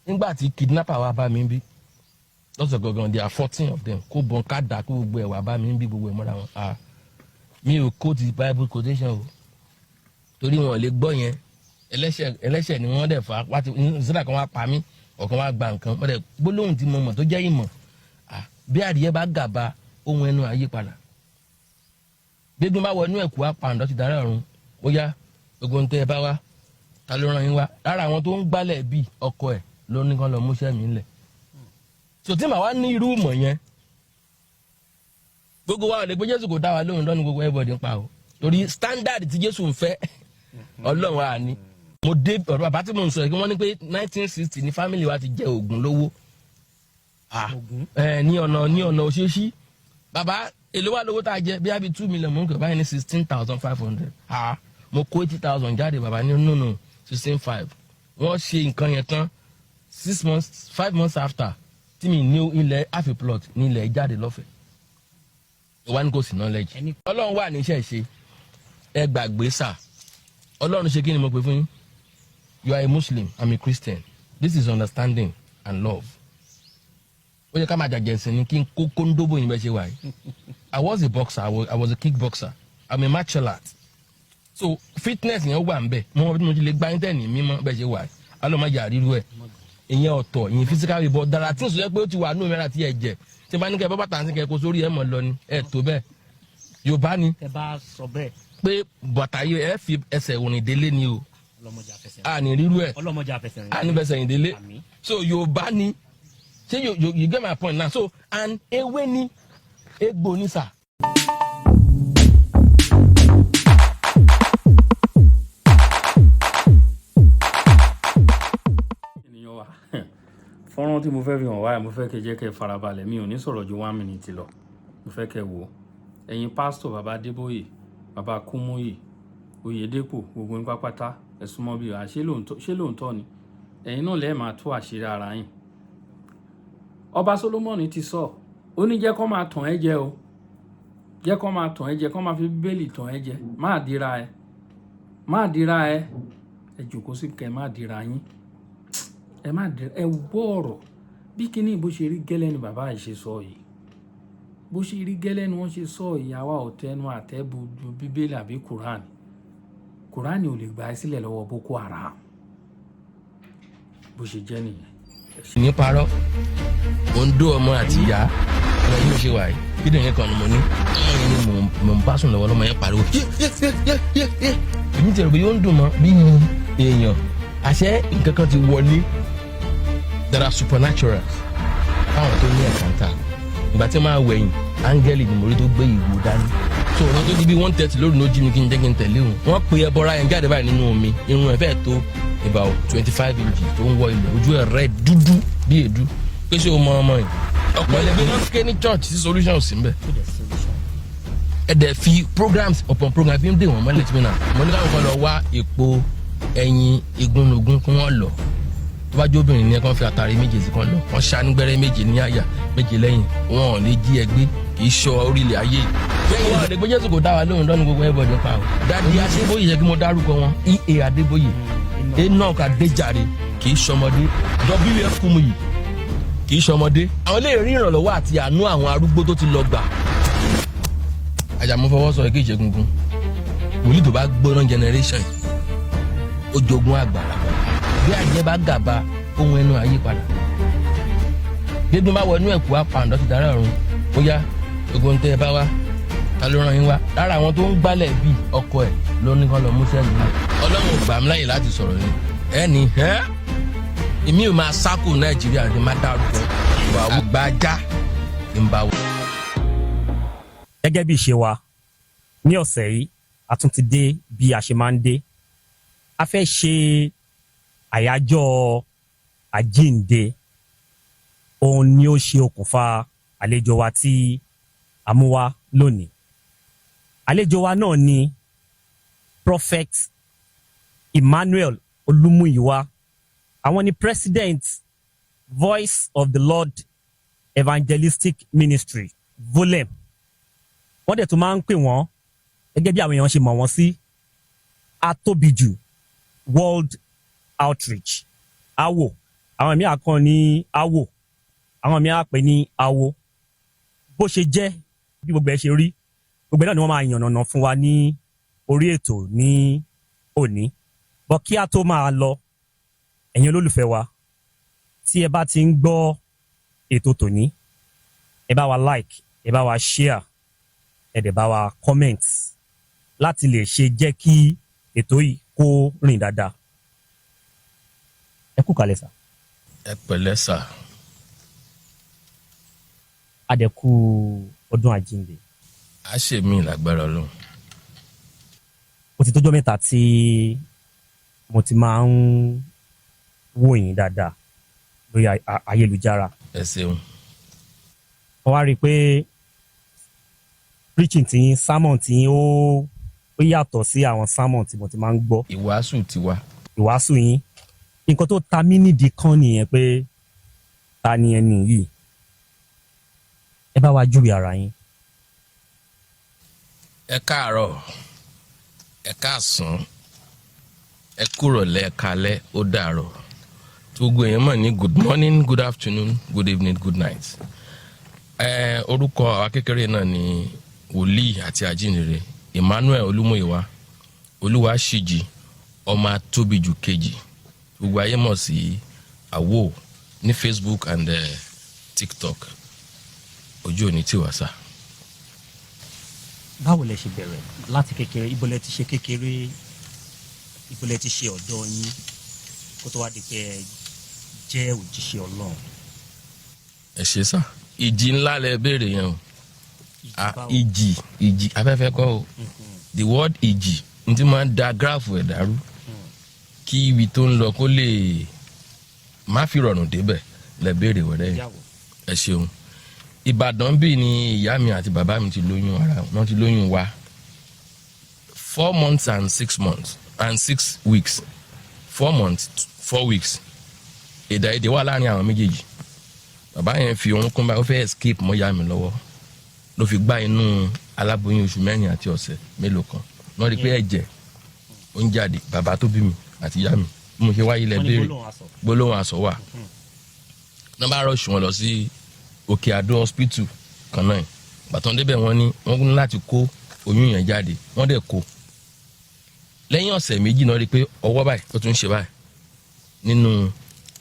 Nígbà tí kidnapper wa bá mi bí lọ́sọ̀ gangan, there are 14 of them, kó bọ̀n ká dà, kó gbogbo ẹ̀ wá bá mi bí, gbogbo ẹ̀ mọ́ra wọn. Ah, mi ò quote Bible quotation o, torí wọn ò lè gbọ́ yẹn. Ẹlẹ́ṣẹ̀ ẹlẹ́ṣẹ̀ ni wọ́n dẹ̀ fà wá ti sílẹ̀ kan, wá pa mí, ọ̀kan wá gba nǹkan. Wọ́n dẹ̀ gbólóhùn tí mo mọ̀ tó jẹ́ ìmọ̀. Ah, bí adìyẹ bá gàba, ohun ẹnu àyípadà. Gbégun bá wọnú ẹ̀kú, apàǹdọ́ ti dára ọ̀run. Ó yá, gbogbo ń tẹ́ ẹ bá wá, ta ló rán yín wá? Lára àwọn tó ń gbálẹ̀ bíi ọkọ ẹ̀ ló ní kán lọ múṣẹ́ mi ńlẹ̀. So tí màá wá ní irú ìmọ̀ yẹn, gbogbo wa ò lè gbé Jésù kò dá wa lóhùn lọ́nu. Gbogbo everybody ń pa o, torí standard tí Jésù ń fẹ́, Ọlọ́run à ní. Mo dé ọ̀rọ̀ bàbá tí mo ń sọ yìí, kí wọ́n ní pé 1960 ní family wa ti jẹ Ògùn lówó. Ah, ẹ ní ọ̀nà òṣèṣì. Bàbá, èló wà lówó tá a jẹ? Bí a bí 2 million. Mo ń kọ báyìí ní 16,500. Ah, mo kó 80,000 jáde. Bàbá ní nùnù, 16,500. Wọ́n ṣe nǹkan yẹn tán, 6 months, 5 months after tí mi ní ilẹ̀, half a plot ní ilẹ̀ jáde lọ́fẹ̀ẹ́. Ìwà ní kò sí knowledge. Ọlọ́run wà ní iṣẹ́ ìṣe. Ẹ gbàgbé sà, Ọlọ́run ṣe kí ni mo pè fún yín? You are a Muslim, I'm a Christian. This is understanding and love. Ó yẹ ká máa jàjẹ̀ sí ni kí n kó kóńdóbò yín bẹ́ẹ̀ ṣe wà yìí. I was a boxer, I was a kickboxer, I'm a martial art, so fitness yẹn wà nbẹ. Mo mọ bí mo ti lè gbá yín tẹ̀ ní mímọ́ bẹ́ẹ̀ ṣe wà yìí. Alọ́mọdé àríwú ẹ̀, ìyẹn ọ̀tọ̀, ìyẹn physical report dára tí n sọ pé ó ti wà nù mẹ́ra tí ẹ jẹ tí n bá ní kẹ́ bọ́ bàtà sí kẹ́ kó sórí ẹ̀ mọ̀ lọ ni ẹ̀ tó bẹ́ẹ̀. Yorùbá ni. Tẹ bá sọ bẹ́ẹ̀. Pé bàtà yìí, ẹ fi ẹsẹ̀ òrìn délé ni o. Ọlọmọdé àfẹsẹ̀. A ní rírú ẹ̀. Ọlọmọdé àfẹsẹ̀ rìn. A ní fẹsẹ̀ rìn délé. Àmín. So Yorùbá ni. Ṣé you get my point now? So and ewé ni, egbò ni sà. Ènìyàn wa, fọ́nrán tí mo fẹ́ fi hàn wáyà, mo fẹ́ kẹ́ jẹ́ kẹ́ farabalẹ̀. Mi ò ní sọ̀rọ̀ ju one minute lọ. Mo fẹ́ kẹ́ wò ó. Ẹ̀yin pásítọ̀, bàbá Adébóyè, bàbá Kúmúyì, Oyèdèpò, gbogbo yín pápátá, ẹ súnmọ́ bí. Ṣé lóòótọ́ ni ẹ̀yin náà lẹ́ẹ̀ máa tú àṣírí ara yín? Ọba Solomoni ti sọ, ó ní jẹ́ kó máa tàn ẹ́ jẹ o, jẹ́ kó máa tàn ẹ́ jẹ, kó máa fi Bíbélì tàn ẹ́ jẹ. Má dira ẹ, má dira ẹ. Ẹ jòkó sí kẹ́ má dira yín, ẹ má dira ẹ. Gbọ́ ọ̀rọ̀ bí kíní bó ṣe rí gẹ́lẹ́ ni bàbá yìí ṣe sọ yìí. Bó ṣe rí gẹ́lẹ́ ni wọ́n ṣe sọ yìí. Àwa ò tẹnu àtẹ́ bu Bíbélì àbí Kùránì. Kùránì ò lè gbà ẹ́ sílẹ̀ lọ́wọ́ Boko Haram. Bó ṣe jẹ́ nìyẹn. Ní parọ́, mò ń dó ọmọ àti ìyá ọmọ yìí ṣe wà yìí. Kíndìnrín kan ni mo ní. Ọmọ yẹn ni mò ń bá sùn lọ́wọ́. Lọ́mọ yẹn pariwo yé yé yé yé yé yé. Èmi ti rò pé yóò ń dùn mọ́ bí èèyàn, àṣẹ nǹkan kan ti wọlé. There are supernaturals fáwọn tó ní ẹ̀kántà. Ìgbà tí máa wẹ̀yìn, áńgẹ́lì ni mo rí tó gbé ìwò dání. So ọ̀nà tó di bí 1:30 lóru ló jí mi kí n jẹ́ kí n tẹ̀lé òun. Wọ́n pe ẹbọra yẹn jáde báyìí nínú omi. Irun ẹ̀ fẹ́ẹ̀ tó about 25 inches tó ń wọ ilẹ̀, ojú ẹ̀ rẹ̀ dúdú bí èédú. Pé ṣé o mọ ọmọ yìí? Ọ̀pọ̀ ẹlẹgbẹ́ náà ké ní church sí, solution ò sí mbẹ̀. Ẹ dẹ̀ fi programs upon programs fi ń dè wọ́n mọ́lẹ̀ tí mi nà. Mo ní káwọn kan lọ wá èpo ẹyin igúnnugún kí wọ́n lọ. Tó bá jó obìnrin ní ẹ, kàn fi àtàrí méje sí, kan lọ, wọ́n ṣá nígbẹ́rẹ́ méje ní àyà, méje lẹ́yìn. Wọn ò lè jí ẹ gbé, kì í ṣọ orílẹ̀ ayé. Lẹ́yìn wọn lè gbé Jésù kò dá wa lóhùn lọ́nu. Gbogbo everybody pa o. Daddy Adébóyè yẹ kí mo dárúkọ wọn, Ea Adébóyè, Enoch Adéjàre, kì í ṣọmọdé, WF Kumuyi, kì í ṣọmọdé. Àwọn lè rí ìrànlọ́wọ́ àti àánú àwọn arúgbó tó ti lọ gbà. Àjàmú fọwọ́ sọ kí ìṣègùn wòlíì tó bá gbóná generation, ó jogún àgbàlagbà. Bí àjẹ́ bá gàba, ohun ẹnu àyípadà. Gbégun bá wọnú ẹ̀kú, apàǹdọ́ ti dára ọ̀run. Ó yá, gbogbo ń tẹ́ ẹ bá wá, ta ló rán yín wá? Lára àwọn tó ń gbálẹ̀ bíi ọkọ ẹ̀ ló ní kán lọ múṣẹ́ nílẹ̀. Ọlọ́run ò gbà mí láyè láti sọ̀rọ̀ ni ẹni ẹ́. Èmi ò máa sákò Nàìjíríà ní má dárúkọ àgbájá ń bá wọ. Gẹ́gẹ́ bí ìṣe wa ní ọ̀sẹ̀ yìí, a tún ti dé bí a ṣe máa ń dé. A fẹ́ ṣe àyájọ́ àjíǹde. Òun ni ó ṣe okùnfà àlejò wa tí a mú wá lónìí. Àlejò wa náà ni Prophet Emmanuel Olúmúyìwá. Àwọn ni president Voice of the Lord Evangelistic Ministry, VOLEM. Wọ́n dẹ̀ tún máa ń pè wọ́n, gẹ́gẹ́ bí àwọn èèyàn ṣe mọ̀ wọ́n sí, Atóbijù World Outreach, AWO. Àwọn míì á kàn ní awo, àwọn míì á pè ní awo. Bó ṣe jẹ́, bí gbogbo ẹ̀ ṣe rí, gbogbo ẹ̀ náà ni wọ́n máa yànnàná fún wa ní orí ètò ní òní. Bọ́ kí á tó máa lọ, ẹ̀yin olólùfẹ́ wa, tí ẹ bá ti ń gbọ́ ètò tòní, ẹ bá wa like, ẹ bá wa share, ẹ dẹ̀ bá wa comment láti lè ṣe jẹ́ kí ètò yìí kó rìn dáadáa. Ẹ kú kalẹ̀ sà. Ẹ pẹ̀lẹ́ sà. A dẹ̀ kú ọdún àjíǹde. A ṣe mí lágbára Ọlọ́run. Ó ti tójọ́ 3 tí mo ti máa ń wò yín dáadáa lórí ayélujára. Ẹ ṣeun. Mo wá rí i pé preaching tí yín, sermon tí yín, ó yàtọ̀ sí àwọn sermon tí mo ti máa ń gbọ́. Ìwàásù tiwa. Ìwàásù yín, nǹkan tó ta mí nídìí kan nìyẹn pé ta ni ẹni yìí? Ẹ bá wa júwe ara yín. Ẹ káàárọ̀, ẹ káàsán, ẹ kúrọ̀lẹ́, ẹ káalẹ́, ó dàárọ̀, tí gbogbo èèyàn mọ̀ ní good morning, good afternoon, good evening, good night. Orúkọ àwa kékeré náà ni wòlíì àti ajínrere Emmanuel Olúmúyìwá Olúwaṣíjì, ọmọ atóbijù kejì, gbogbo ayé mọ̀ sí àwò ní Facebook and TikTok. Ojú òní tiwa sá. Báwo lẹ ṣe bẹ̀rẹ̀ láti kékeré? Ibo lẹ ti ṣe kékeré? Ibo lẹ ti ṣe ọ̀dọ́ yín kó tó wá di pé ẹ jẹ́ òjíṣẹ́ Ọlọ́run? Ẹ ṣe sá, ìjì ńlá lẹ béèrè yẹn o. Ìjì báwo? Ìjì, ìjì afẹ́fẹ́ kọ́ o. The word ìjì n ti máa ń da gíráàfù ẹ̀ dàrú kí ibi tó ń lọ kó lè má fi rọrùn débẹ̀ lẹ béèrè wẹ̀rẹ́ yẹn. Yàwó. Ẹ ṣeun. Ìbàdàn bíi ni ìyá mi àti bàbá mi ti lóyún ara wọn, ti lóyún wa 4 months and 6 months and 6 weeks, 4 months 4 weeks. Èdè àìyedè wà láàrin àwọn méjèèjì. Bàbá yẹn fi orúnkún báyìí, ó fẹ́ escape mọ́ ìyá mi lọ́wọ́, ló fi gbá inú aláboyún oṣù 4 àti ọ̀sẹ̀ mélòó kan. Wọ́n rí i pé ẹ̀jẹ̀ ó ń jáde. Bàbá tó bí mi àti ìyá mi, bí mo ṣe wáyé lẹ Wọ́n ní béèrè. Gbólóhùn asọ̀. Gbólóhùn asọ̀ wà náà, bá rush wọn lọ sí Òkè Àdó Hospital kan náà. Bàtàn débẹ̀, wọ́n ní wọ́n ní láti kó oyún yẹn jáde. Wọ́n dẹ̀ kó. Lẹ́yìn ọ̀sẹ̀ 2 náà, rí i pé ọwọ́ báyìí ó tún ṣe báyìí nínú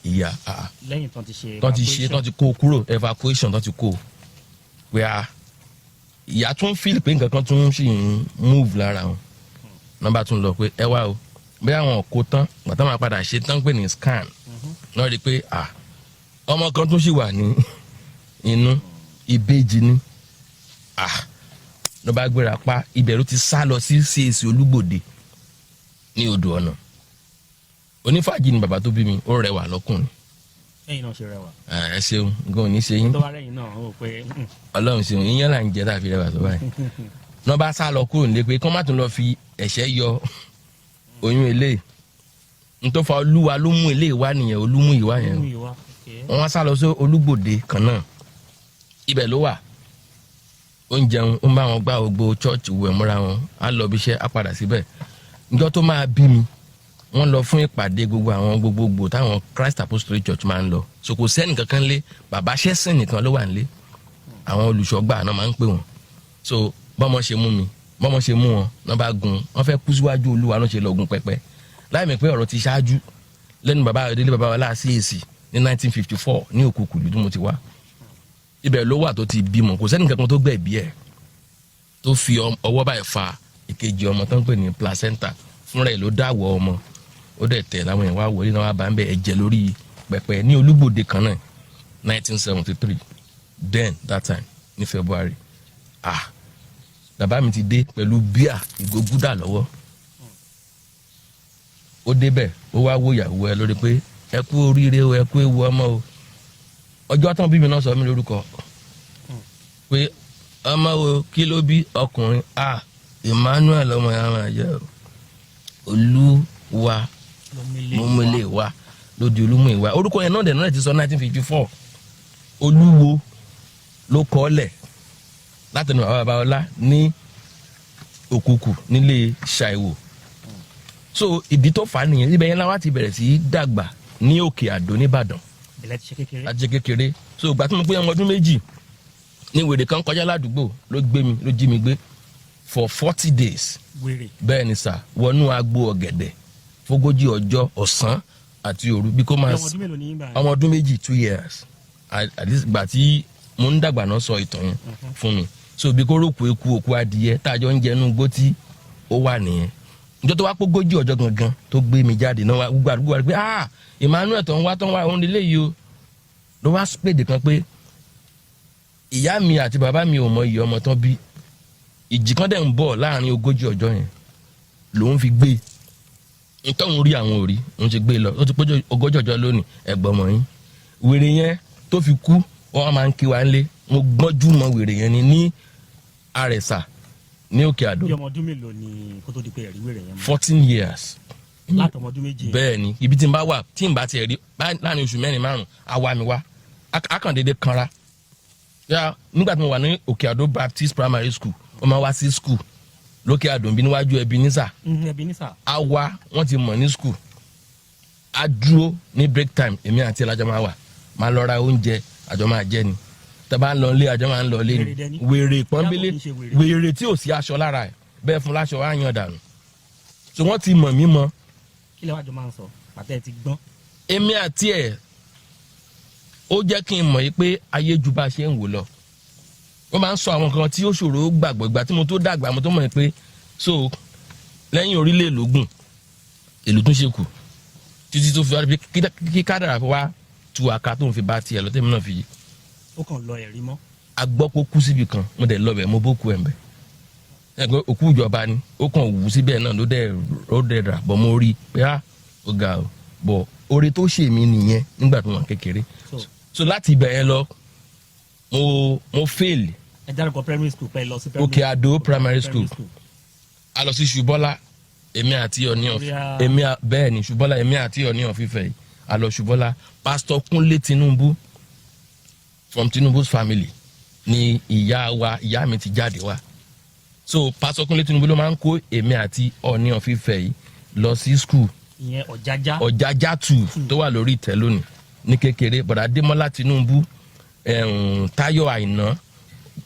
ìyá àà. Lẹ́yìn tán ti ṣe Tán ti ṣe, tán ti kó kúrò, evacuation tán ti kó, pé a ìyá tún feel pé nǹkan kan tún ṣì ń move lára wọn náà, bá tún lọ pé ẹ wá o, bóyá àwọn kó tán. Gbàtà máa padà ṣe tán pé ní scan náà, rí i pé à ọmọ kan tún ṣì wà ní inú, ìbejì ni. À ló bá gbéra pa, ibẹ̀ ló ti sá lọ sí CAC Olúgbòde ní odò ọ̀nà. Onífàájì ni bàbá tó bí mi, ó rẹwà lọ́kùnrin. Lẹ́yìn náà ṣe rẹwà. Ẹ ṣeun, nǹkan ò ní ṣe yín. Tó bá rẹ̀yìn náà, ó pé Ọlọ́run ṣeun, iyán là ń jẹ tàbí rẹwà tó báyìí náà. Bá sá lọ kúrò nílé pé kọ́ má tún lọ fi ẹ̀ṣẹ́ yọ oyún eléyìí. N tó fa Olúwa ló mú eléyìí wá nìyẹn, olúmú ìwá yẹn. Mú ìwà, okay. Wọ́n wá sá lọ sí Olúgbòde kan náà, ibẹ̀ ló wà. Ó ń jẹun, ó ń bá wọn gbá gbogbo church wẹ̀ múra wọn, á lọ bí iṣẹ́, á padà síbẹ̀. Níjọ́ tó máa bí mi, wọ́n lọ fún ìpàdé gbogbo àwọn gbogbogbò táwọn Christ Apostolic Church máa ń lọ, so kò sẹ́ni kankan lé. Bàbá ṣẹ́sìn nìkan ló wà nílé, àwọn olùṣọ́gbà náà máa ń pè wọ́n. So bọ́mọ ṣe mú mi, bọ́mọ ṣe mú wọn náà, bá gun, wọ́n fẹ́ kú síwájú Olúwa ló ṣe lọ gun pẹpẹ láì mọ̀ pé ọ̀rọ̀ ti ṣáájú lẹ́nu bàbá Ayọ̀délé bàbá wa láà CAC ní 1954 ní Òkùkù ìlú tí mo ti wá. Ibẹ̀ ló wà tó ti bímọ. Kò sẹ́ni kankan tó gbẹ̀bí ẹ̀, tó fi ọwọ́ báyìí fa ìkejì ọmọ tó ń pè ní placenta fúnra ẹ̀, ló dáwọ́ ọmọ, ó dẹ̀ tẹ̀ láwọn yẹn wá wọlé náà, wá bá ń bẹ ẹ̀jẹ̀ lórí pẹpẹ ní Olúgbòde kan náà, 1973 then, that time ní February. Ah, bàbá mi ti dé pẹ̀lú bíà, ìgò gúdà lọ́wọ́. Ó débẹ̀, ó wá wo ìyàwó ẹ lórí pé ẹ kú oríire o, ẹ kú ewu ọmọ o. Ọjọ́ tán bí mi náà sọ mí lórúkọ pé ọmọ wo kí ló bí ọkùnrin? Ah, Emmanuel ọmọ yẹn máa jẹ o, Olúwa mọ́mọ́lé wa lóde olúmọ ìwà. Orúkọ yẹn náà dẹ̀ náà ti sọ 1954. Olúwo ló kọ́ lẹ̀ látẹnu bàbá Babalọ́lá ní Òkùkù nílé Ṣàìwò. So ìdí tó fà á nìyẹn. Ibẹ̀ yẹn la wá ti bẹ̀rẹ̀ sí í dàgbà ní Òkè Àdó nìbàdàn. Ìbẹ̀lẹ̀ ti ṣe kékeré. Láti ṣe kékeré. So ìgbà tí mo pé ọmọ ọdún 2 ní wèrè kan kọjá ládùúgbò, ló gbé mi, ló jí mi gbé for 40 days. Wèrè? Bẹ́ẹ̀ ni sà, wọnú agbo ọ̀gẹ̀dẹ̀ fógójì ọjọ́, ọ̀sán àti òru, bí kò máa Ọmọ ọdún mélòó ní yín gbà yẹn? Ọmọ ọdún 2, 2 years. At least ìgbà tí mo ń dàgbà náà sọ ìtàn yẹn fún mi. So bí kò rókù eku, òkú adìyẹ tá a jọ ń jẹ inú igbó tí ó wà nìyẹn. Ìjọ tó wá pógójì ọjọ́ gangan tó gbé mi jáde náà wá, gbogbo àdúgbò wa rí pé, "Ah, Emmanuel tó ń wá òun nílé yìí o." Ló wá pèdè kan pé ìyá mi àti bàbá mi ò mọ iye ọmọ tán bí, ìjì kan dẹ̀ ń bọ̀ láàrin 40 ọjọ́ yẹn lòun fi gbé ntọ́hún rí àwọn òrí òun ti gbé lọ. Ó ti péjọ 40 ọjọ́ lónìí, ẹ̀gbọ́n mọ̀ yín. Wèrè yẹn tó fi kú, wọ́n máa ń kí wa ńlé. Mo gbọ́njú mọ wèrè yẹn ni ní Àrẹ̀sà ní Òkè Àdó. Bí ọmọ ọdún mélòó ni kó tó di pé ẹ̀rí wèrè yẹn mọ́? 14 years. Látọmọ ọdún 2 yẹn? Bẹ́ẹ̀ ni. Ibi tí n bá wà, tí n bá tiẹ̀ rí láàrin oṣù 4, 5, á wá mi wá. Á kàn déédéé kanra yá. Nígbà tí mo wà ní Òkè Àdó Baptist Primary School, wọ́n máa wá sí school lókè Àdó bí níwájú Ebenezer. Ebenezer. Á wá, wọ́n ti mọ̀ ní school. Á dúró ní break time, èmi àti ẹ̀ lájọ máa wà, máa lọ ra oúnjẹ, àjọ máa jẹ ni. Tá bá ń lọ ilé, àjọ máa ń lọ ilé. Wèrè dẹni. Ni wèrè pọ́nbélé. Yàtọ̀ kì í ṣe wèrè. Wèrè tí ò sí aṣọ lára ẹ̀, bẹ́ẹ̀ fún láṣọ, á yan dànù. So wọ́n ti mọ̀ mí mọ́. Kí lè wá jọ máa ń sọ pàtẹ́ ti gbọ́n? Èmi àti ẹ̀, ó jẹ́ kí n mọ̀ yìí pé ayé ju bá a ṣe ń wò lọ. Wọ́n máa ń sọ àwọn kan tí ó ṣòro gbàgbọ́. Ìgbà tí mo tó dàgbà, mo tó mọ̀ pé so lẹ́yìn orílẹ̀ lógún èlò tún ṣe kù títí tó fi wá pé kí kádàrà wá tu àká tó ń fi bá tiẹ̀ lọ, tẹ́mi náà fi Ó kàn lọ ẹ̀rí mọ́. A gbọ́ pé ó kú síbi kan, mo dẹ̀ lọ bẹ̀, mo bó ku ẹ̀ ń bẹ̀. Ẹ̀gbọ́n òkú ìjọba ni, ó kàn wù síbẹ̀ náà, ló dẹ̀ ó dẹ̀ rà bọ́. Mo rí i pé á ó ga o bọ̀, oore tó ṣe mí nìyẹn nígbà tó wà kékeré. So So láti ibẹ̀ yẹn lọ, mo fail. Ẹ dárúkọ primary school pẹ́ lọ sí primary Òkè Àdó Primary School. A lọ sí Ṣubọ́lá, èmi àti Ọ̀ní of èmi bẹ́ẹ̀ ni, Ṣubọ́lá, èmi àti Ọ̀ní of Ifẹ̀ yìí, a lọ Ṣubọ́lá. Pastor Kúnlé Tinubu from Tinubu's family ni ìyá wa, ìyá mi ti jáde wá. So Pastor Kúnlé Tinubu ló máa ń kó èmi àti Ọ̀ní of Ifẹ̀ yìí lọ sí school. Ìyẹn Ọ̀jájá. Ọ̀jájá tù tó wà lórí ìtẹ́ lónìí. Ní kékeré, bọ̀dà Adémọ́lá Tinubu, Táyọ̀ Àìná,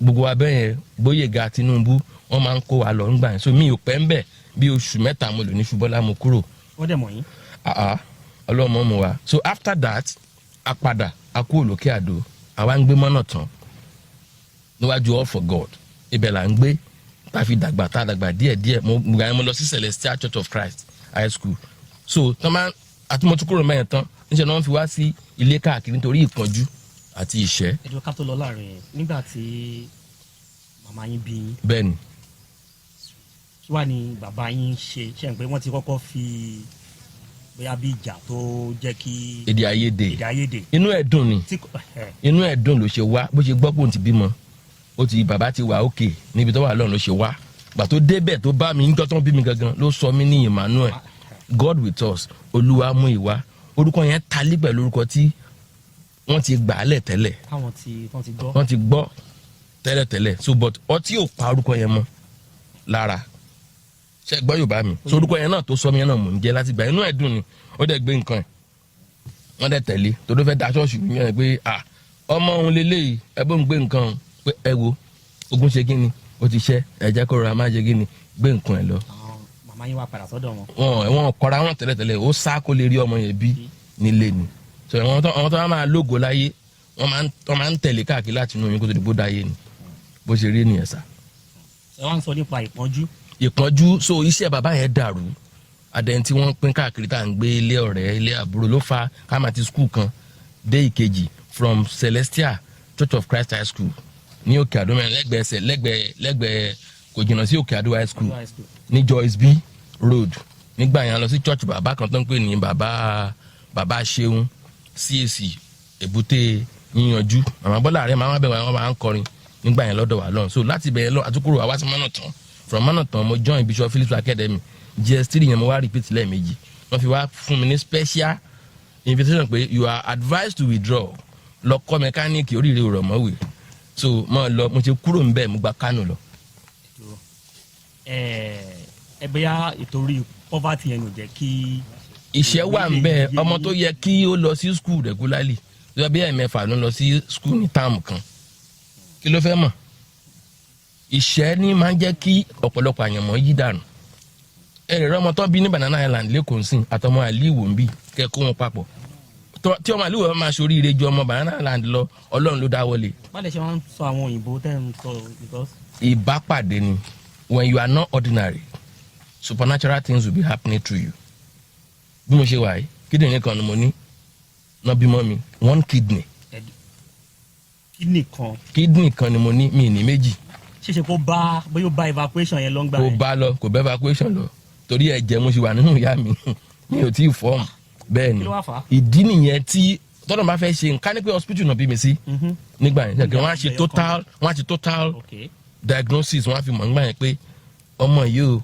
gbogbo wa bẹ́ẹ̀ yẹn, Gbóyèga Tinubu, wọ́n máa ń kó wa lọ ńgbà yẹn. So mi ò pẹ́ ń bẹ̀, bí oṣù 3 mo lò ní Ṣubọ́lá, mo kúrò. Wọ́n dẹ̀ mọ̀ yín? Ah ah, ọlọ́mọ mu wa. So after that, a padà, a kúrò lókè Àdó, àwa ń gbé mọ́nà tán níwájú All for God. Ibẹ̀ là ń gbé tá a fi dàgbà, tá a dàgbà díẹ̀díẹ̀. Mo gbà yẹn, mo lọ sí Celestial Church of Christ High School. So tán máa àti mo tún kúrò mẹ́yìn tán, níṣẹ́ ni wọ́n fi wá sí ilé káàkiri nítorí ìpọ́njú àti ìṣẹ́. Ẹ̀dùn ká tó lọ láàrin yẹn, nígbà tí màmá yín bí yín, Bẹ́ẹ̀ ni. Kí wàá ní bàbá yín ṣe? Ṣe ń pé wọ́n ti kọ́kọ́ fi bóyá bí ìjà tó jẹ́ kí Èdè àìyedè. Èdè àìyedè. Inú ẹ̀ dùn ni. Tí kò ẹ̀ Inú ẹ̀ dùn ló ṣe wá. Bó ṣe gbọ́ pé òun ti bímọ, ó ti bàbá ti wà òkè níbi tó wà lọ́run ló ṣe wá. Gbà tó débẹ̀, tó bá mi níjọ́ tó ń bí mi gangan, ló sọ mí ní Emmanuel, God with us, Olúwa mú ìwá. Orúkọ yẹn talí pẹ̀lú orúkọ tí wọ́n ti gbà á lẹ̀ tẹ́lẹ̀. Táwọn tí wọ́n ti gbọ́. Wọ́n ti gbọ́ tẹ́lẹ̀tẹ́lẹ̀. So but ọtí ò pa orúkọ yẹn mọ́ lára. Ṣe gbọ́ Yorùbá mi? So orúkọ yẹn náà tó sọ mi yẹn náà mò ń jẹ́ láti gbà. Inú ẹ̀ dùn ni, ó dẹ̀ gbé nǹkan ẹ̀, wọ́n dẹ̀ tẹ̀lé tó ló fẹ́ da ṣọ́ọ̀ṣì yẹn pé, ah, ọmọ òun lélẹ́yìí, ẹ bó ń gbé nǹkan òun pé ẹ wo ogun ṣe kí ni ó ti ṣẹ́, ẹ jẹ́ kó rọra má ṣe kí ni, gbé nǹkan ẹ̀ lọ. Àwọn màmá yín wá padà sọ́dọ̀ wọn? Wọn kọra wọn tẹ́lẹ̀tẹ́lẹ̀, ó sá kó lè rí ọmọ yẹn bí nílé ni. So àwọn tó máa lógo láyé, wọ́n máa ń tẹ̀lé káàkiri láti inú oyún kó tó di bó dáyé ni. Bó ṣe rí nìyẹn sá. Ẹ wá ń sọ nípa ìpọ́njú. Ìpọ́njú. So iṣẹ́ bàbá yẹn dàrú, adẹ́ni tí wọ́n pín káàkiri, tá à ń gbé ilé ọ̀rẹ́, ilé àbúrò, ló fa ká máa ti school kan dé ìkejì. From Celestial Church of Christ High School ní Òkè Àdó mẹ́rin, lẹ́gbẹ̀ẹ́ ẹsẹ̀, lẹ́gbẹ̀ẹ́, kò jìnnà sí Òkè Àdó High School High school. Ní Joyce B Road. Nígbà yẹn, a lọ sí church bàbá kan tó ń pè ní bàbá Ṣeun, CAC Èbúté Yíyanjú. Màmá Bọ́lá rẹ̀ máa ń bẹ̀ wọ́n, máa ń kọrin nígbà yẹn lọ́dọ̀ wa lọ́run. So láti bẹ̀rẹ̀ lọ, àtúkúrò àwa sí Mọ́nà Tán. From Mọ́nà Tán, mo join Bishop Phillips Academy JS3 yẹn. Mo wá repeat lẹ́ẹ̀mejì, wọ́n fi wá fún mi ní special invitation pé, "You are advised to withdraw, lọ kọ́ mẹkáníìkì, oríire rọ̀ mọ́wé." So mo lọ, mo ti kúrò ńbẹ̀, mo gba Kánò lọ. Dúró. Ẹ bóyá ìtorí poverty yẹn ò jẹ́ kí Ìṣẹ́ wà ń bẹ́ẹ̀. Ọmọ tó yẹ kí ó lọ sí school regularly, Lọ bí ẹ̀mẹ́fà ló ń lọ sí school ní term kan, kí ló fẹ́ mọ̀? Ìṣẹ́ ní máa ń jẹ́ kí ọ̀pọ̀lọpọ̀ àyànmọ́ yí dànù. Ẹ lè rọmọ tó bí ní Banana Island lẹ́kọ̀ọ́ sí àtọmọ àlíwò ń bì kẹ́ kó wọn papọ̀. Tí ọmọ àlíwò bá máa ṣoríire ju ọmọ Banana Island lọ, Ọlọ́run ló dá wọlé. Má lè ṣe wọn sọ àwọn òyìnbó tẹ́ ń sọ because Ìbápàdé ni. When you are not ordinary, supernatural things will be happening to you. Bí mo ṣe wà yìí, kíndìnrín kan ni mo ní náà bímọ mi, one kidney. Kidney kan? Kidney kan ni mo ní, mi ní méjì. Ṣíṣe kó bá bóyá ó bá evacuation yẹn lọ́ngbà Kò yẹn? bá lọ, kò bá evacuation lọ, torí ẹ̀jẹ̀ mo ṣe wà nínú ìyá mi, mi ò tí ì form bẹ́ẹ̀ ni. Kí ló wá fà á? Ìdí nìyẹn tí tọ́lọ́ bá fẹ́ ṣe nǹkan ní pé hospital náà bí mi sí nígbà yẹn, ṣe wọ́n á ṣe total diagnosis, wọ́n á fi mọ̀ nígbà yẹn pé ọmọ yìí o,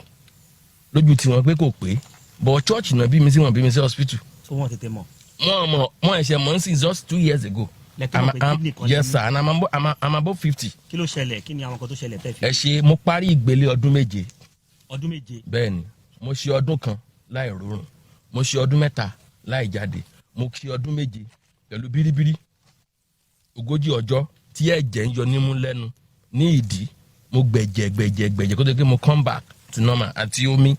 lójú tiwọn pé kò pé, but church náà bí mi sí, wọ́n bí mi sí hospital. So wọ́n tètè mọ̀? Wọ́n mọ̀, wọ́n ẹ̀ṣẹ̀ mọ̀ ń sìn just 2 years ago. Lẹ́tọ́ mọ̀ pé kidney kan Yes ní- sir, and I'm above 50. Kí ló ṣẹlẹ̀? Kí ni àwọn kan tó ṣẹlẹ̀ tẹ́ fi? Ẹ ṣe, mo parí ìgbélé ọdún 7. Ọdún 7? Bẹ́ẹ̀ ni, mo ṣe ọdún 1 láì rọrùn, mo ṣe ọdún 3 láì jáde, mo ṣe ọdún 7 pẹ̀lú bíríbírí, 40 ọjọ́ tí ẹ̀jẹ̀ ń yọ nímú, lẹ́nu, ní ìdí. Mo gbẹ̀jẹ̀ gbẹ̀jẹ̀ gbẹ̀jẹ̀ kó tó di pé mo come back to normal àti omi,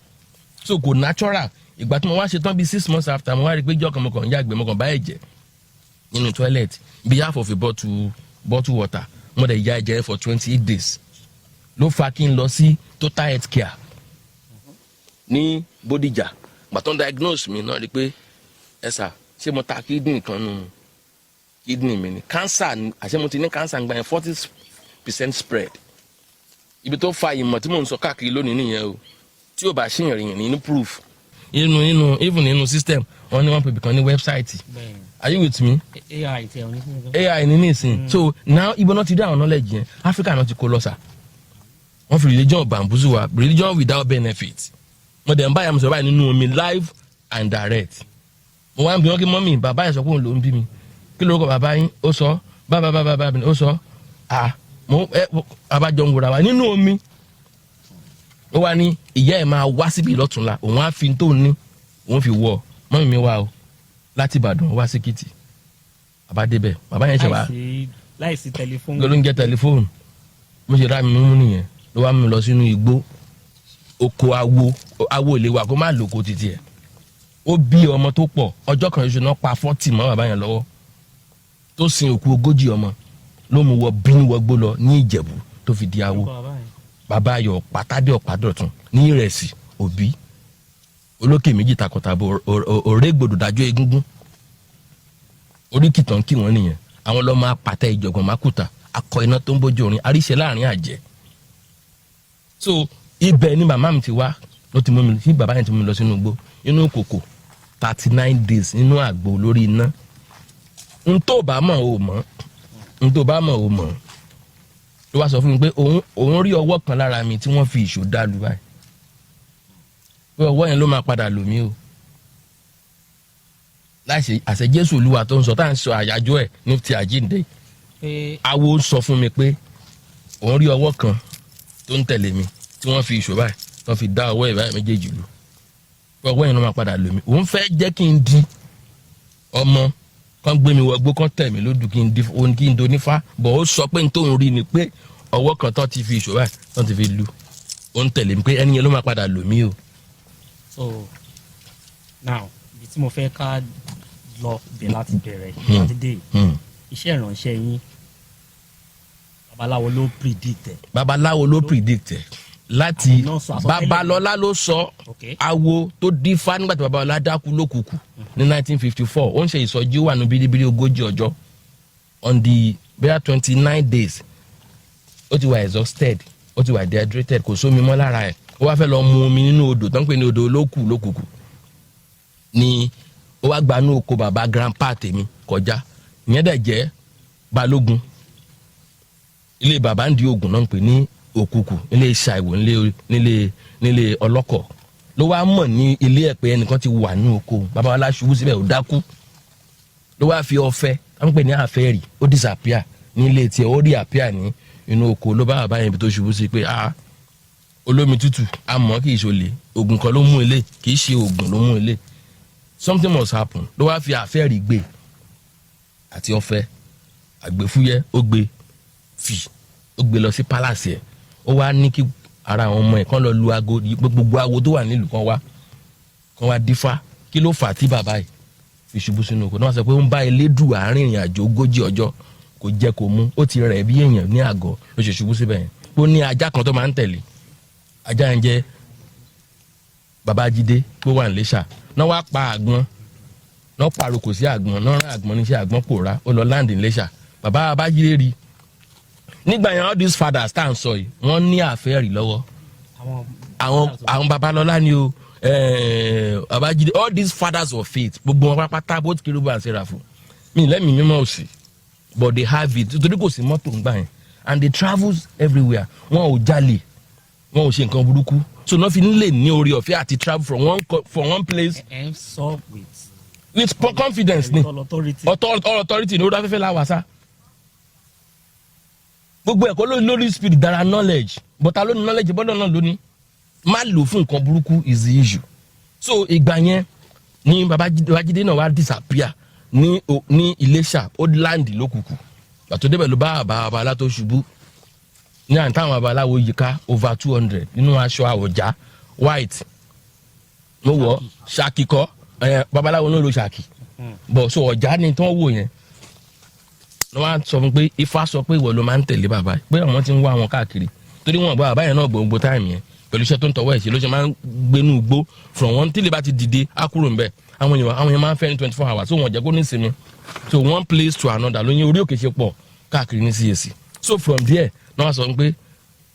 so kò natural. Ìgbà tí mo wá ṣe tán bíi 6 months after, mo wá rí i pé jọ́ kan mo kàn ń yàgbẹ́, mo kàn bá ẹ̀jẹ̀ nínú toilet, bí half of a bottle water. Mo dẹ̀ ya ẹ̀jẹ̀ for 28 days. Ló fa kí n lọ sí Total Health Care ní Bódìjà. Gbàtàn diagnose mi náà rí i pé, ẹ sà, ṣé mo ta kidney kan nù kidney mi ni cancer ni? Àṣé mo ti ní cancer gbà yẹn, 40% spread. Ibi tó fa ìmọ̀ tí mò ń sọ káàkiri lónìí nìyẹn o. Tí ò bá ṣèyàn rìn ní proof nínú nínú even nínú system wọn ní wọn pè kan ní website. Are you with me? AI tẹ ọ ní fún mi. AI ní nísìn. So now, ibo náà ti rí àwọn knowledge yẹn? Africa náà ti kó lọ sà. Wọ́n fi religion bamboozle wa, religion without benefit. Mo dẹ̀ ń báyà mo sọ̀rọ̀ báyìí nínú omi, live and direct. Mo wá ń bí wọn kí mummy bàbá yẹn sọ pé òun ló ń bí mi, kí lórúkọ bàbá yín? Ó sọ bàbá bàbá bàbá mi, ó sọ à mo ẹ abájọ ń wòra wa nínú omi. Ó wá ní ìyá ẹ̀ máa wá síbi lọ́túnla, òun á fi tó ní òun fi wọ̀ mummy mi wá o láti Ìbàdàn wá sí Èkìtì. Bàbá débẹ̀, bàbá yẹn ṣe wá. Láìsí tẹlifóònù. Ló ń jẹ́ tẹlifóònù. Bó ṣe rá mi mú nìyẹn, ló wá mú mi lọ sínú igbó, oko awo. Awo ilé wa kó má lóko títí ẹ̀. Ó bí ọmọ tó pọ̀. Ọjọ́ kan ṣoṣo náà pa 40 mọ́ bàbá yẹn lọ́wọ́, tó sin òkú 40 ọmọ. Ló mú wọ bínú wọgbó lọ ní Ìjẹ̀bú tó fi di awo. Bàbá ayọ̀ pàtàdé ọ̀pádọ̀tún ní Ìrẹsì òbí olókè méjì takọtabo òrégbòdò dájọ́ egúngún oríkìtàn kí wọ́n nìyẹn. Àwọn lọ́mọ apàtẹ ìjọ̀gbọ̀n mákùtà akọ iná tó ń bójú orin àríṣe láàrin àjẹ́. So ibẹ̀ ni màmá mi ti wá, ló ti mú mi tí bàbá yẹn ti mú mi lọ sínú igbó, inú kòkò, 39 days nínú àgbo lórí iná. N tó bá mọ̀ ò mọ̀, n tó bá mọ̀ ò mọ̀. Ló wá sọ fún mi pé òun rí ọwọ́ kan lára mi tí wọ́n fi ìṣó dá lu báyìí, pé ọwọ́ yẹn ló máa padà lò mí o. Láìsí àṣẹ Jésù Olúwa tó ń sọ, tá à ń sọ àyájọ́ ẹ̀ ní ti àjíǹde. Pé Awo sọ fún mi pé òun rí ọwọ́ kan tó ń tẹ̀lé mi tí wọ́n fi ìṣó báyìí tó fi dá ọwọ́ ẹ̀ báyìí méjèèjì lù, pé ọwọ́ yẹn ló máa padà lò mí. Òun fẹ́ jẹ́ kí n di ọmọ kan gbé mi wọgbó, kan tẹ̀ mí lódù, kí n di òun, kí n do nífá bọ̀. Ó sọ pé n tóun rí ni pé ọwọ́ kan tó ti fi ìṣó báyìí tó ti fi lu, ó ń tẹ̀lé mi, pé ẹni yẹn ló máa padà lò mí o. So now, ibi tí mo fẹ́ ká lọ bẹ̀ láti bẹ̀rẹ̀ láti dé iṣẹ́ ìránṣẹ́ yín, babaláwo ló predict ẹ̀? Babaláwo ló predict ẹ̀ láti Àwọn náà sọ àsọtẹ́lẹ̀. Babalọ́lá ló sọ. Awo tó dífá nígbà tí babalọ́lá dákú lókùkù ní 1954, ó ń ṣe ìsọjí, ó wà ní bíríbírí 40 ọjọ́, on the bóyá 29 days, ó ti wà exhausted, ó ti wà dehydrated, kò sómi mọ́ lára ẹ̀. Ó wá fẹ́ lọ mu omi nínú odò tó ń pè ní odò olókù lókùkù ni. Ó wá gbanú oko bàbá grandpa tèmi kọjá. Ìyẹn dẹ̀ jẹ́ balógun ilé bàbá ń di oògùn náà ń pè ní òkùkù, nílé ṣàìwò, nílé ọlọ́kọ̀. Ló wá mọ̀ ní ilé ẹ̀ pé ẹnìkan ti wà ní oko bàbá wa láṣubú síbẹ̀, ó dákú. Ló wá fi ọ̀fẹ́ wọ́n ń pè ní àfẹ́rì, ó disappear nílé tiẹ̀, ó rí appear ní inú oko. Ló bá bàbá yẹn ibi tó ṣubú sí pé, ah, olómi tútù àmọ́ kì í ṣolè, oògùn kan ló mú ilé, kì í ṣe oògùn ló mú ilé, something must happen. Ló wá fi àfẹ́rì gbé. Àti ọ̀fẹ́ àgbẹ̀fúyẹ́, ó gbé fì, ó gbé lọ sí palace ẹ̀. Ó wá ní kí ara àwọn ọmọ ẹ̀ kán lọ lu aago, gbogbo awo tó wà nílùú kan wá, kán wá dífá, kí ló fà á tí bàbá yìí fi ṣubú sínú oko náà. Wọ́n sọ pé ó ń bá Elédùà àárín ìrìn àjò 40 ọjọ́, kò jẹ kò mu, ó ti rẹ̀ bí èèyàn ní àgọ́ ló ṣe ṣubú síbẹ̀ yẹn. Ó ní ajá kan tó máa ń tẹ̀lé, ajá yẹn jẹ́ Babájídé tó wà níléṣà náà. Wá pa àgbọn náà, pàrokò sí àgbọn náà, rán àgbọn níṣẹ́, àgbọn pòórá, ó lọ land níléṣà. Bàbá Babájídé rí nígbà yẹn. All these fathers tá à ń sọ yìí, wọ́n ní àfẹ́rí lọ́wọ́. Àwọn Babalọ́lá ni o, Babájídé, all these fathers of faith, gbogbo wọn pátápátá, both Kérúbù and Seraphim, mi lẹ́mìí mímọ́ òsì, but they have it torí kò sí mọ́tò ńgbà yẹn and they travels everywhere. Wọn ò jalè, wọn ò ṣe nǹkan burúkú, so náà fi lè ní orí ọ̀fẹ́ àti travel from one place. Ẹ ń sọ with With confidence ni. All authority. All authority ní orí afẹ́fẹ́ la wà sá. Gbogbo ẹ̀kọ́ lórí lórí spirit dára knowledge, but ta ló ní knowledge bọ́dọ̀ náà ló ní má lò fún nǹkan burúkú is the issue. So ìgbà yẹn ní Babájídé náà wá disappear ní Iléṣà, ó land lókùkù. Gbàtó débẹ̀ ló bá bàbá babalá tó ṣubú ní àǹtá, àwọn babaláwo yíká, over 200 nínú aṣọ àwọ̀já white mo wọ̀ ṣàkì kọ́ ẹ, babaláwo náà ló ṣàkì bọ̀, so ọ̀já ni tí wọ́n wò yẹn. Ló wá sọ fún pé Ifá sọ pé ìwọ ló máa ń tẹ̀lé bàbá yìí, pé àwọn ti ń wá wọn káàkiri torí wọn bá bàbá yẹn náà gbogbo time yẹn pẹ̀lú iṣẹ́ tó ń tọwọ́ ẹ̀ ṣe ló ṣe máa ń gbénú igbó from one tí lè bá ti dìde á kúrò ńbẹ̀. Àwọn èèyàn máa ń fẹ́ ní 24 hours, so wọn jẹ́ kó ní ìsinmi. So one place to another ló ní orí òkè ṣe pọ̀ káàkiri ní CAC. So from there náà wọ́n sọ pé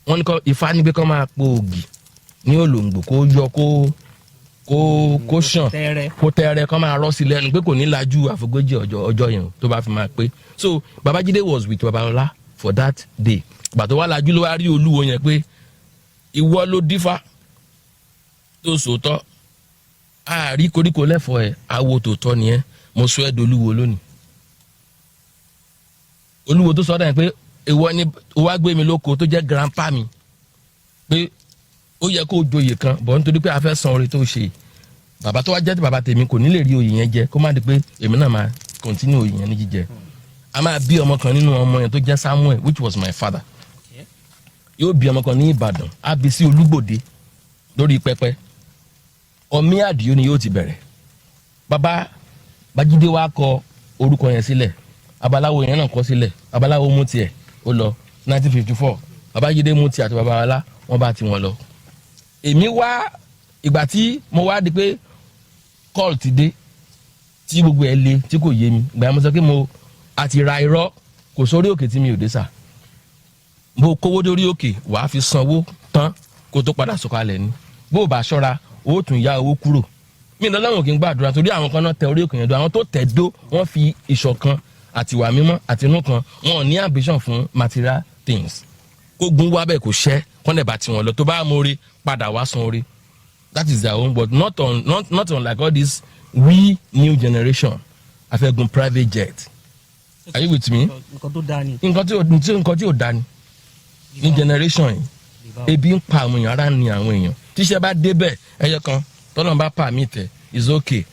wọ́n ní kọ́ Ifá ní pé kọ́ máa po ògì ní òlòǹgbò, kó yọ, kó ṣàn tẹ́rẹ́. Kó tẹ́rẹ́, kó máa rọ́ sí lẹ́nu pé kò ní lajú àfogójì ọjọ́ yẹn tó bá fi máa pé. So Babájídé was with Babalọlá for that day. Gbà tó wá lajú ló wá rí olúwo yẹn pé ìwọ ló dífá tó sòótọ́, àárí koríko lẹ́fọ̀ọ́ ẹ̀, awo tòótọ́ nìyẹn, mo sọ ẹ́ dolúwo lónìí. Olúwo tó sọ ọ́ dà pé ìwọ ni wàá gbé mi lóko tó jẹ́ grandpa mi, pé ó yẹ kó joyè kan bọ̀ nítorí pé a fẹ́ san oore tó ṣe bàbá tó wá jẹ́ bàbá tèmi, kò ní lè rí oyè yẹn jẹ, kó má di pé èmi náà máa continue oyè yẹn ní jíjẹ. A máa bí ọmọ kan nínú ọmọ yẹn tó jẹ́ Samuel, which was my father. Yóò bí ọmọ kan ní Ìbàdàn, á bí sí Olúgbòde lórí pẹpẹ ọmí àdìo ni yóò ti bẹ̀rẹ̀. Bàbá Bájídé wa kọ orúkọ yẹn sílẹ̀, babaláwo yẹn náà kọ sílẹ̀. Babaláwo mú tiẹ̀, ó lọ 1954. Babájídé mú tiẹ̀ àti babalá wọn bá tiwọn lọ. Èmi wá, ìgbà tí mo wá di pé call ti dé tí gbogbo ẹ le tí kò yé mi, ìgbà yẹn mo sọ pé mo àti ra irọ́ kò sórí òkè tí mi ò dé sà. Bó kówó dórí òkè, wàá fi sanwó tán kó tó padà sọ̀kalẹ̀ ni. Bó o bá ṣọ́ra, o tún yá owó kúrò. Mi lọ láwọn kì í gbàdúrà torí àwọn kan náà tẹ orí òkè yẹn dó. Àwọn tó tẹ̀ dó, wọ́n fi ìṣọ̀kan àti ìwà mímọ́ àti inú kan, wọn ò ní ambition fún material things. Kó gun wá bẹ́ẹ̀ kò ṣẹ́ kọ́ndẹ̀ bá tiwọn lọ, tó bá mórí padà wá san orí. That is their own, but not on like all this we new generation afẹ́gun private jet. Are you with me? Nǹkan tó dáa ni. Nǹkan tí ò da ni ní generation yìí. Ebi ń pa àwọn èèyàn, ara ń ni àwọn èèyàn. Tíṣẹ́ bá débẹ̀, ẹyọ kan tọ́lọ́n bá pa mí tẹ̀ is okay.